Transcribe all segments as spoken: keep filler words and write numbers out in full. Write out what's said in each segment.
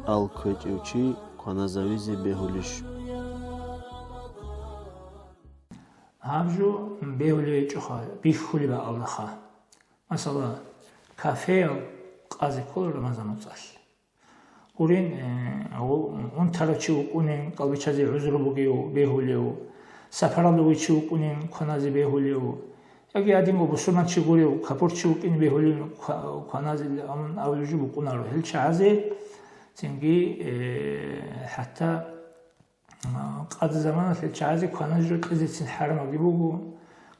Ал кквечӀев чи кваназавизе бегьулищ? Гьаб жо бегьулев гьечӀоха, бихьулеб бакӀалдаха. Масала, кафеял къазе ккола Рамазан моцӀалъ. Гурин, э, гъу-, унтарав чи вукӀунин, кӀалбичазе гӀузру бугев, бегьулев, сапаралда вугев чи вукӀунин, кваназе бегьулев, яги гьадинго бусурманчи гурев, капурчи вукӀин бегьулин ква-, кваназе, амун абулеб жо букӀунаро. Гьел чагӀазе цинги, э, хӀатта, а, къад заманалъ гьел чагӀазе кваназе жо кьезецин хӀарамабги буго,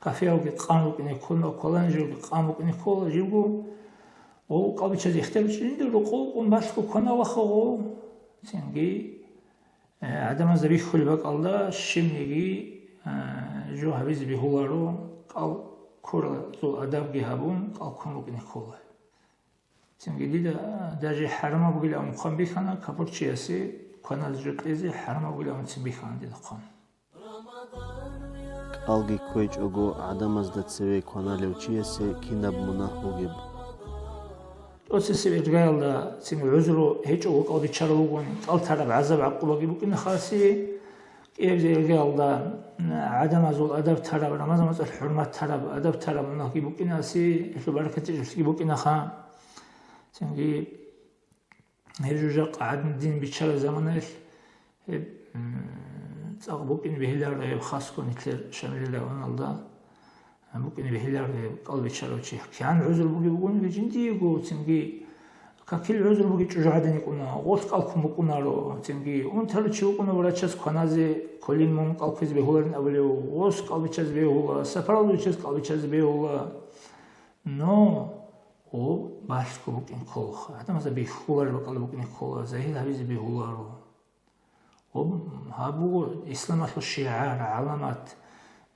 кафеялги къан букӀине ккола, кваланиялги къан букӀине ккола, живго, о, кӀалбичазе ихтияр жинда рукъу рукъун балъго кваналаха гъо, цинги, Э, гӀадамазда бихьулеб бакӀалда щибниги, э, жо гьабизе бегьуларо, кӀал ккоразул адабги гьабун, кӀал ккун рукӀине ккола. Цинги дида, э, даже хӀарамаб бугилан хъван бихьана, капурчиясе кваназе жо кьезе хӀарамаб бугилан цин бихьана дида хъван. КӀалги кквечӀого гӀадамазда цеве кваналев чиясе кинаб мунагь бугеб? ТӀоцесеб иргаялда цин гӀузру гьечӀого кӀалбичарав вугони, кӀал тараб гӀазаб-гӀакъубаги букӀинаха асе, кӀияб иргаялда, м, гӀадамазул адаб тараб, Рамазан моцӀалъ хӀурмат тараб, адаб тараб мунагьги букӀина асе, гьелъул баракатги букӀинаха. Цинги гьеб жо жакъа гӀадин дин биччараб заманаялъ гьеб, м, цӀакъ букӀине бегьиларо гьеб хасго нилъер Шамилил районалда, а, букӀине бегьиларо гьеб кӀал биччарав чи. КигӀан гӀузру бугеб бугониги жиндиего, цинги какил гӀузру бугеб чӀужугӀадан йикӀуна, гъолъ кӀал ккун букӀунаро, цинги унтарав чи вукӀуна врачаз кваназе, квалин мун кӀал кквезе бегьуларин абулев, гъос кӀал биччазе бегьула, сапаралда вугев чияс кӀал биччазе бегьула. Но гъо балъго букӀин кколаха. ГӀадамазда бихьулареб бакӀалда букӀине ккола, загьир гьабизе бегьуларо. Гъо гьаб буго исламалъул шигӀар, гӀаламат.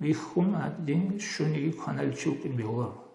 Бихьун гьадин щуниги кваналев чи вукӀин бегьуларо.